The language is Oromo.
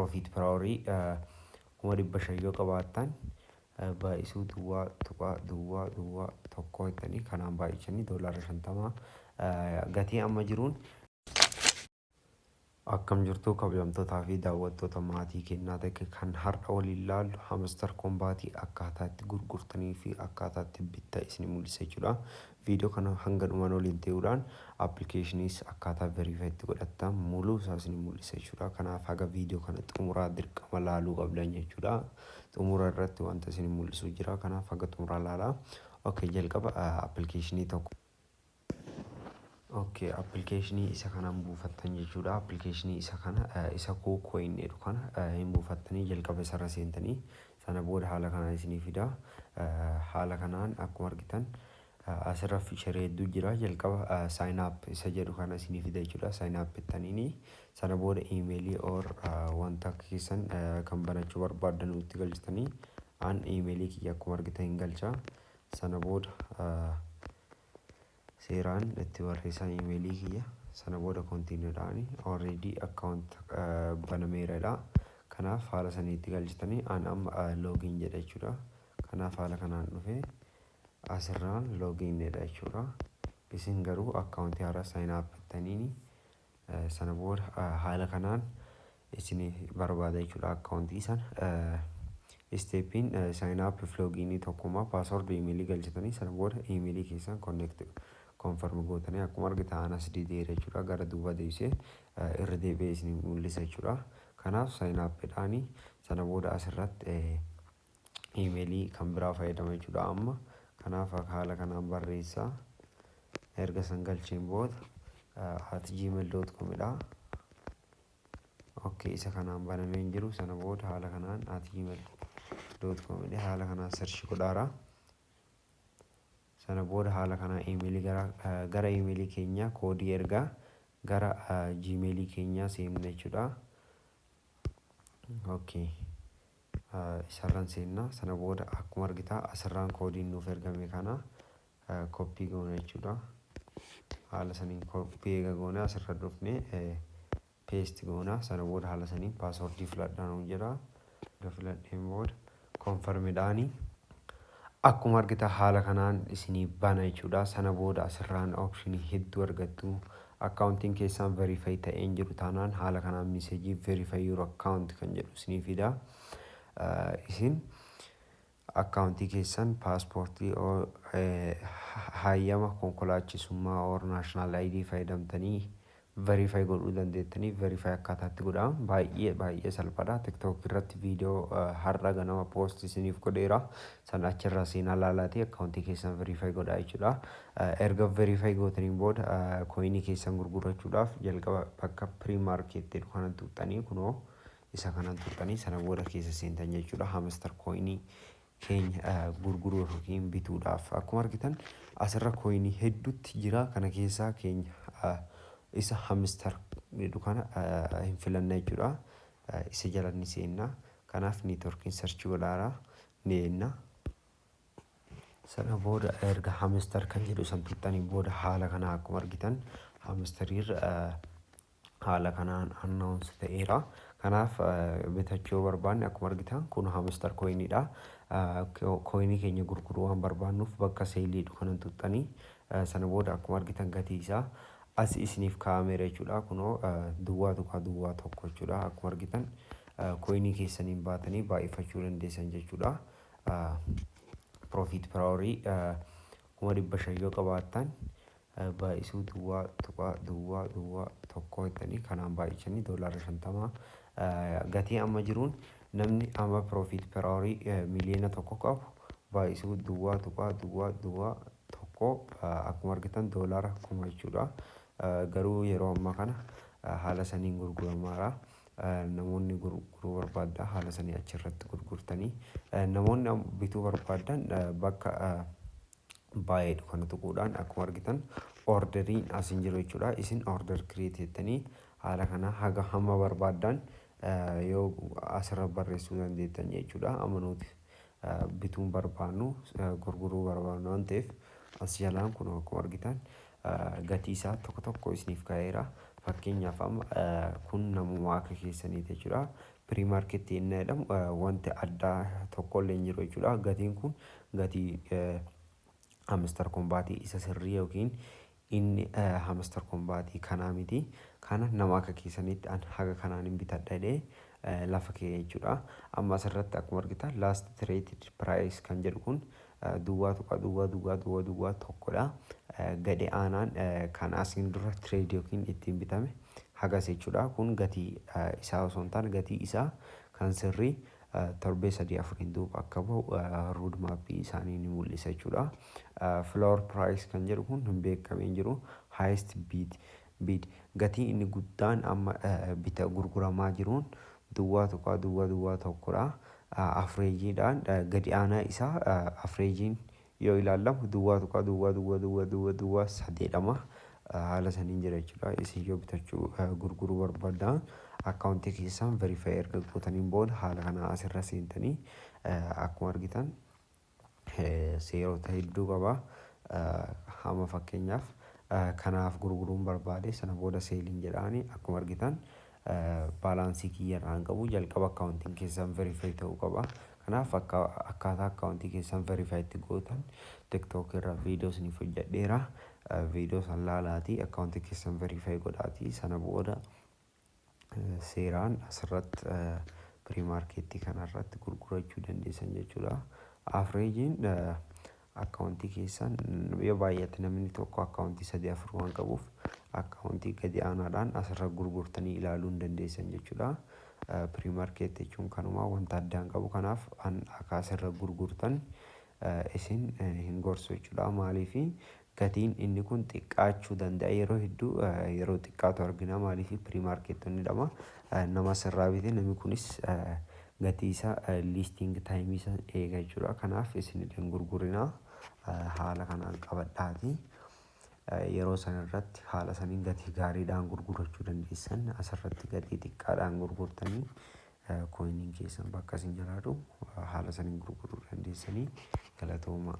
Profit per hourii 500,000 yoo qabaattan, baay'isuu 0.001 jettanii kanaan baay'isanii $50 gatii amma jiruun. Akkam jirtu, kabajamtootaa fi daawwattoota maatii kennaa ta'e? Kan har'a waliin ilaallu Hamster Kombatii akkaataa itti gurgurtanii fi akkaataa itti bittaa isin mul'isa jechuudha. Viidiyoo kana hanga dhumaan waliin ta'uudhaan appilikeeshiniis akkaataa verify itti godhattan muluu isaa isin mul'isa jechuudha. Kanaaf haga viidiyoo kana xumuraa dirqama laaluu qabdan jechuudha. Xumura irratti wanta isin mul'isu jira. Kanaaf haga xumuraa laalaa. Okay, jalqaba appilikeeshinii tokko. Okay, appilikeeshinii isa kanaan buufattan jechuudha. Appilikeeshinii isa kana, isa KuCoin jedhu kana hin buufattanii, jalqaba isarra seentanii, sana booda haala kanaan isinii fida. Haala kanaan akkuma argitan asirra featureii hedduu jira. Jalqaba sign up isa jedhu kana isinii fida jechuudha. Sign up jettaniini sana booda iimeelii or wanta keessan kan banachuu barbaaddan itti galchitanii, an iimeelii kiyya akkuma argitan hin galcha. Sana booda seeraan itti barreessaa iimeelii kiyya. Sana booda continuedhaan already account banameeradha. Kanaaf haala sanii itti galchitanii, an amma login jedha jechuudha. Kanaaf haala kanaan dhufee asirraan login jedha jechuudha. Isin garuu akkaawuntii haaraa sign up jettaniini sana booda haala kanaan isin barbaada jechuudha akkaawuntii sana. Stepiin sign up fi loginii tokkuma. Passwordii iimeelii galchitanii, sana booda iimeelii keessan connect confirm gootanii, akkuma argitan anas dideera jechuudha. Gara duuba deebisee irra deebi'ee isin mul'isa jechuudha. Kanaaf sign upidhaanii sana booda asirratti iimeelii kan biraa fayyadama jechuudha amma. Kanaaf haala kanaan barreessaa. Erga san galcheen booda @gmail.com dha. Okay, isa kanaan banamee hin jiru. Sana booda haala kanaan @gmail.com haala kanaan search godhaara. Sana booda haala kanaan iimeelii gara iimeelii keenyaa koodii ergaa, gara Gmailii keenyaa seenne jechuudha. Okay. Isarraan seenna. Sana booda akkuma argitaa asirraan koodiin nuuf ergame kana copy goona jechuudha. Haala saniin copy eega goone, asirra dhufnee paste goona. Sana booda haala saniin passwordii filadhaa nuun jedha. Erga filadheen booda confirmidhaanii akkuma argitan haala kanaan isinii bana jechuudha. Sana booda asirraan optionii hedduu argattu. Akkaawuntiin keessaan verify ta'ee hin jiru taanaan, haala kanaan messageii "verify your account" kan jedhu isinii fida. Isin akkaawuntii keessan paaspoortii, hayyama konkolaachisummaa or national ID fayyadamtanii verify godhuu dandeettanii. Verify akkaataatti godhama baay'ee baay'ee salphaadha. TikTok irratti viidiyoo har'a ganama post isiniif godheera. Sana achirraa seenaa laalaatee akkaawuntii keessan verify godhaa jechuudha. Erga verify gootaniin booda coinii keessan gurgurachuudhaaf jalqaba bakka pre-market jedhu kanan tuqxanii, kunoo isa kanan tuqxanii, sana booda keessa seentan jechuudha. Hamster coinii keenya gurguruu yookiin bituudhaaf akkuma argitan asirra coinii hedduutti jira. Kana keessaa keenya isa Hamster jedhu kana hin filanna jechuudha. Isa jala ni seenna. Kanaaf networkiin search godhaara ni eenna. Sana booda erga Hamster kan jedhu san tuqxaniin booda, haala kana akkuma argitan Hamsteriirra haala kanaan announce ta'eera. Kanaaf bitachuu yoo barbaanne, akkuma argitan kun Hamster coiniidha. Coinii keenya gurguruu waan barbaannuuf bakka selliidhu kanan tuqxanii, sana booda akkuma argitan gatii isaa as isiniif kaa'ameera jechuudha. Kunoo 0.01 jechuudha. Akkuma argitan coinii keessaniin baatanii baay'ifachuu dandeessan jechuudha. Profit per hourii 500,000 yoo qabaattan, baay'isuu 0.001 jettanii kanaan baay'isanii $50 gatii amma jiruun. Namni amma profit per hourii 1 miliyoona qabu baay'isuu 0.001, akkuma argitan $1,000 jechuudha. Garuu yeroo ammaa kana haala saniin gurguramaara. Namoonni gurguruu barbaaddan haala sanii achirratti gurgurtanii, namoonni bituu barbaaddan bakka baay'eedha kana tuquudhaan, akkuma argitan orderiin as hin jiru jechuudha. Isin order create jettanii haala kana haga hamma barbaaddan yoo asirra barreessuu dandeettan jechuudha. Amma nuti bituun barbaannu, gurguruu barbaannu waan ta'eef, as jalaan kun akkuma argitan gatii isaa tokko tokko isiniif kaa'eera. Fakkeenyaaf amma kun namuma akka keessaniiti jechuudha. Pre-marketii inni jedhamu wanti addaa tokkollee hin jiru jechuudha. Gatiin kun gatii Hamster Kombatii isa sirrii yookiin inni Hamster Kombatii kanaa miti. Kana nama akka keessanitti an haga kanaan hin bitadha jedhee lafa ka'e jechuudha. Amma asirratti akkuma argitan last traded price kan jedhu kun 0.00001dha. Gadi aanaan kan asiin dura trade yookiin ittiin bitame hagas jechuudha. Kun gatii isaa osoo hin taane gatii isaa kan sirrii torbee 3 4n duuba akka bahu road mapii isaanii ni mul'isa jechuudha. Floor price kan jedhu kun hin beekamee hin jiru. Highest bid gatii inni guddaan amma bita gurguramaa jiruun 0.001dha. Averageiidhaan gadi aanaa isaa averageiin yoo ilaalamu 0.0000003dha. Haala saniin jira jechuudha. Isin yoo bitachuu gurguruu barbaaddan akkaawuntii keessan verify erga gootaniin booda haala kana asirra seentanii akkuma argitan seerota hedduu qaba. Hamma fakkeenyaaf kanaaf gurguruun barbaade, sana booda selliin jedhaani, akkuma argitan balanceii kiyyarraa hin qabu. Jalqaba akkaawuntiin keessan verify ta'uu qaba. Kanaaf akkaataa akkaawuntii keessan verify itti gootan TikTok irra viidiyoo isiniif hojjedheera. Viidiyoo san laalaatii akkaawuntii keessan verify godhaatii sana booda seeraan asirratti pre-marketii kanarratti gurgurachuu dandeessan jechuudha. Averageiin akkaawuntii keessan yoo baay'ate namni tokko akkaawuntii sadii afur waan qabuuf akkaawuntii gadi aanaadhaan asirra gurgurtanii ilaaluu hin dandeessan jechuudha. Pre-market jechuun kanuma, wanta addaan qabu. Kanaaf akka asirra gurgurtan isin hin gorsu jechuudha. Maaliif? Gatiin inni kun xiqqaachuu danda'a. Yeroo hedduu yeroo xiqqaatu argina. Maaliif? Pre-marketonni dhama nama asirraa bite, namni kunis gatii isaa listing timeii isaa eega jechuudha. Kanaaf isin hin gurgurinaa, haala kanaan qabadhaati. Yeroo san irratti haala saniin gatii gaariidhaan gurgurachuu dandeessan. Asirratti gatii xiqqaadhaan gurgurtanii coiniin keessan bakka isin jiraatu haala saniin gurguruu dandeessanii. Galatooma.